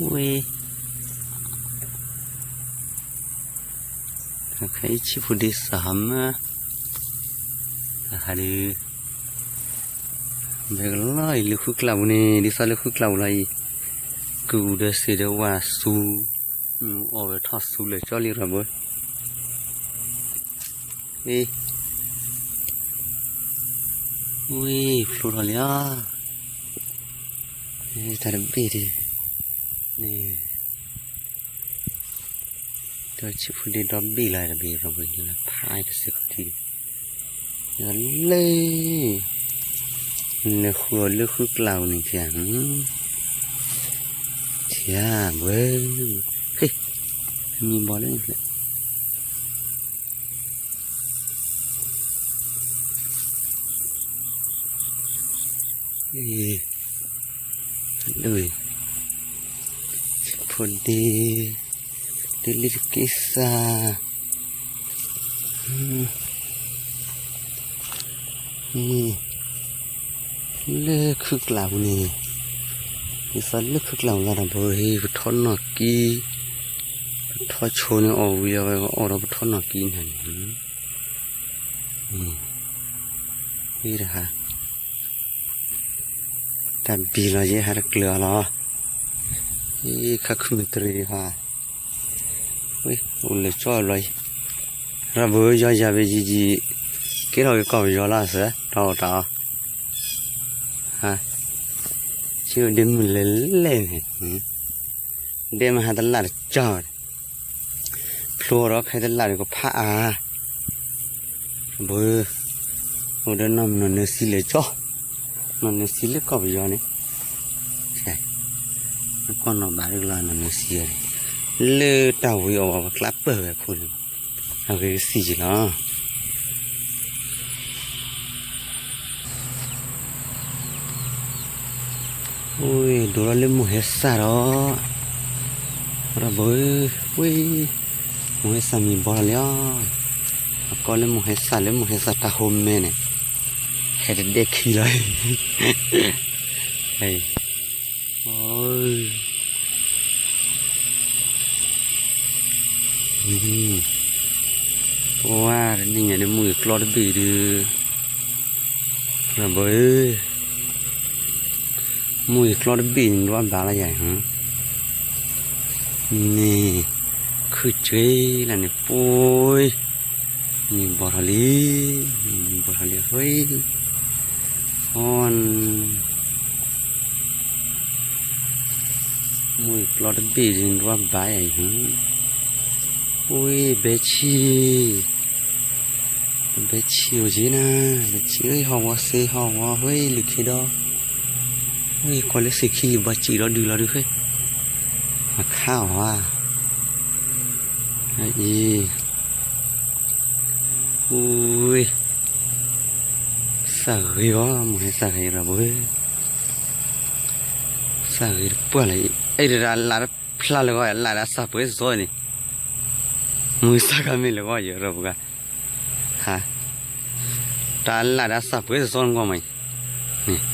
ဝ့ၢ်, ခဲအံၤဆံးဖိဒ့စးဟါမၢ်, ဟါဒီး, မ့ၢ်ကလီအံၤလၢဃုကျးပူၤန့ၣ် ဒ်သိးလၢဃုကျးပူၤလီၤအံၤ, ကုၢ်ဒီးစ့ဒီးဝါဆူ, အီၣ်ဝဲထီၣ်ဆူလၢာ်ကၠီလံရၤဘၢ, ဝ့ၢ်, ဝ့ၢ်ဖျိထီၣ်လံဧါ, တၢ်တဘ့ၣ်ဒံး, န့ၣ် ဒီးဆံးဖိဒ့ဒီဘ့ၣ်လီၤတဘ့ၣ် ရၤဘၢလၢဖးတစဲးခီၣ်ထံး, လၢ, နဃုအီၤလၢဃုကျးပူၤန့ၣ်ထံဧါ, ထံဧါဘၢ, ဟ့ၣ်, မံဘီလၢ, အ့, လၢ, ဖိဒ့, ဒ့လံတက့ၢ်စၢ်, န့ၣ်, လၢခုၣ်ကျးပူၤန့ၣ်, ဒ်သိးလၢခုၣ်ကျးပူၤလီၤတၢ်ဘိဟ့ၣ် ပထီၣ်နီၢ်ကံ, ပထီၣ်ဆိန့ၣ်အီၣ်ဝံၤအီၣ်ဝဲ အီၣ်ဒီးပထီၣ်နီၢ်ကံန့ၣ်, ဟ့ၣ်တဟါ, တၢ်ဘံၣ်လီၤယဲဟါတကျၢၤအီၤလီၤ, ဟ့ၣ်ခါခုမုၢ်တရံးဟါ, ဝ့ၢ် အိၣ်လၢကၠီဘျီအံၤ, ရၤဘၢယီယၤဘ့ယံာ်ယံာ်, ကဲထီၣ်က့ၤကီၢ်ပယီၤလီၤစၢၤ တၢ်အီၣ်တၢ်အီ, ဟါ, ဆ့ဒ့မုၢ်လဲၤလဲၣ်န့ၣ်, ဒဲမဟါတလၣ်တကၠီ, ဖျိအီၤဒီးခဲတလၣ်န့ၣ်ကဖးအါ, ဘၢ, အိၣ်ဒီးနီၢ်မုၢ်နီၢ်နၢၤသံလၢကၠီ, နီၢ်နၢၤသံလၢကီၢ်ပယီၤန့ၣ်, ကီၢ်နီၢ်ဘၣ်တကလီၤနီၢ်နၢၤသံ, လၢတၢ်ဝံၤအီၤပှၤပကျါပၢၢ်ဝဲအခိၣ်န့ၣ်, အဂ့ၤကသံၣ်က့ၤလီၤ. အိၣ်ဒိးလီၤလၢမိၢ်ဟဲစၢ်ဒီး, ရၤဘၢ, ဝ့ၢ်, မိၢ်ဟဲစၢ်မံဘီလီၤလံဧါ, အကီလၢမိၢ်ဟဲစၢ်လၢမိၢ်ဟဲစၢ်တၢ်ဟိမဲန့ၣ်, ဟဲတဒဲခံလီၤ, အ ပှၤတနံၣ်ညါန့ၣ် မူအံၤကျီတဘ့ၣ်ဒုး, ရၤဘၢ, မူအံၤကျီတဘ့ၣ်န့ၣ် ဒွးဘၣ်လၢယၤ, န့ၣ်, ခုၣ်က့လၢန့ၣ် ပှၤ မံဘီထီၣ်လံ, မံဘီထီၣ်လံ, အီ, မူအံၤကျီတဘ့ၣ်ဒုး ဒွးဘၣ်ယၤအံၤ, ဝ့ၢ်ဘဲဆံ, ဘဲဆံအိၣ်က့နၤ, ဘဲဆံဧၢ ဟီၣ်ဝီစ့ဟီၣ်ဝီ ဝ့ၢ်လုၢ်ခ့ဒီ, ဝ့ၢ်ကွၢ်လၢသ့ၣ်ခံယဘီစံၣ်လီၤဒုးလီၤဒုးဃ့, အခါအီၤဧါ, အံၤ ဝ့ၢ်, စၢ်ဂ့ၤဂီၤ မုၢ်ဟဲစၢ်ဂ့ၤရၤဘၣ်, စၢ်ဂ့ၤတပှၢ်လၢအံၤ အဲၣ်ဒိးတၢ်လၢ်တဖျါလၢဂီၢ် လၢ်ဒၣ်စၢ်ပှဲၤစီန့ၣ်, မုၢ်စၢ်ဂ့ၤမ့ၢ်လၢဂီၢ်ယရၤဘၣ်ဂၤ, ဟါ, တၢ်လၢ်ဒၣ်စၢ်ပှဲၤစီနဂီၢ်မးအံၤ, န့ၣ်